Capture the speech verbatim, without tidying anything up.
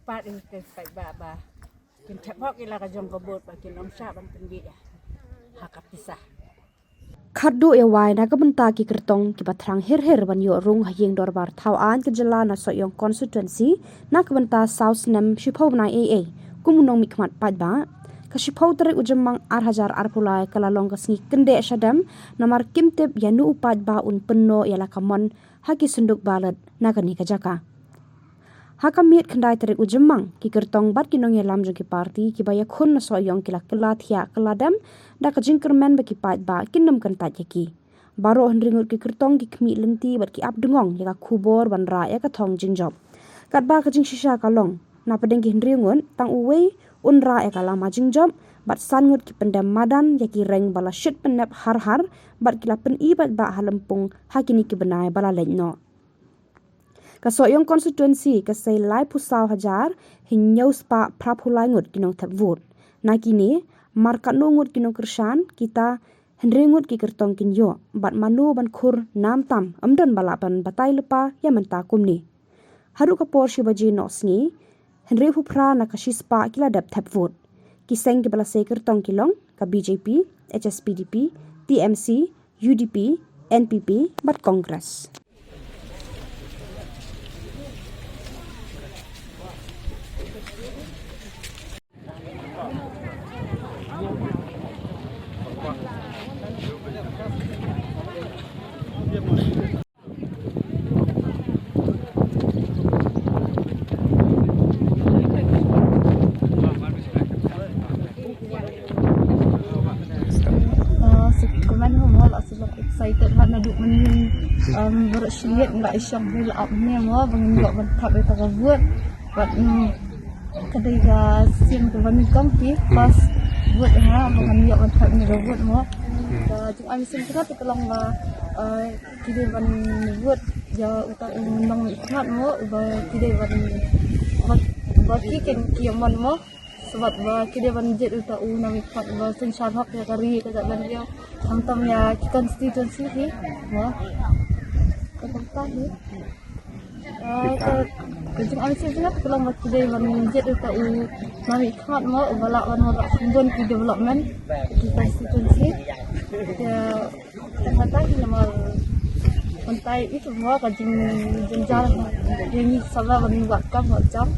Pat ïa ki paidbah ba kin thep hok ïa la ka jong ka vote ba kin ym shah ban pynbeit ïa ha ka pisa. Khatduh ïa wai na ka bynta ki kyrtong kiba thrang her her ban ïoh rung ha ïing dorbar thaw aiñ ka jylla na Sohiong constituency na ka bynta saw snem shiphew bnai ei ei kum u nongmihkhmat paidbah, ka shiphew tarik u Jymmang ar hajar arphew lai ka la long ka sngi kyndeh shadem, namar kim tip ïa nu u paidbah un pynnoh ïa la ka mon ha ki synduk ballot na kane ka jaka. Ha ka miet khyndai tarik u Jymmang, ki kyrtong bad ki nongïalam jong ki parti kiba ïakhun na Sohiong ki la kylla thiah kylla dem da ka jingkyrmen ba ki paidbah kin ym kyntait ïa ki. Baroh hynriew ngut ki kyrtong ki khmih lynti bad ki ap dngong ïa ka khubor ban rah ïa ka thong jingjop. Katba ka jingshisha ka long, na pdeng ki hynriew ngut, tang uwei un rah ïa ka lama jingjop, bad san ngut ki pyndem madan ïa ki reng ba la shit pynnep har har, bad ki la pyni paidbah ha lympung ha kine ki bnai ba la leit noh. Ka Sohiong constituency ka sei laiphew saw hajar hynñiew spah phraphew lai ngut ki nongthep vote. Na kine, mar katno ngut ki nongkyrshan, kita hynriew ngut ki kyrtong kin ïoh, bad mano ban khur nam tam, ym don ba lah ban batai lypa ïa mynta kumne. Haduh ka por shi baje noh sngi, hynriewphew phra na ka shispah ki la dep thep vote. Ki seng kiba la sei kyrtong ki long ka B J P, H S P D P, T M C, U D P, N P P bad Congress. Ah, sngewkmen ho mo, la sngewbha excited bha naduh mynnin, em, baroh shi miet nga la i shong hi la ap ne mo, ba ngin ïoh ban thap ïa ka vote. Bad, em, ka dei ka sien kaba nyngkong ki, first vote nga, ba ngan ïoh ban thap ïa ka vote mo. Ka jong ai mynsiem jong nga te ka long ba, eh, ki dei ban vote ïa uta u nongmihkhmat mo, ba ki dei ban, ba, ba ki kin ki ïa mon mo. Sngewbha ba ki dei ban jied uta u nongmihkhmat ba synshar hok ïa ka ri ka jaitbynriew. Khamtam ïa ki constituency hi. Mo. Ka kumta hi. Ah, ka, ka jingaiñ shisha ka long ba ki dei ban jied uta u nongmihkhmat mo, uba lah ban wanrah shuh bun ki development ki constituency. Ïa, ka kumta hi namar mynta ïa itu mo ka jing, jingjar ïa ngi samla ban wad kam wad jam.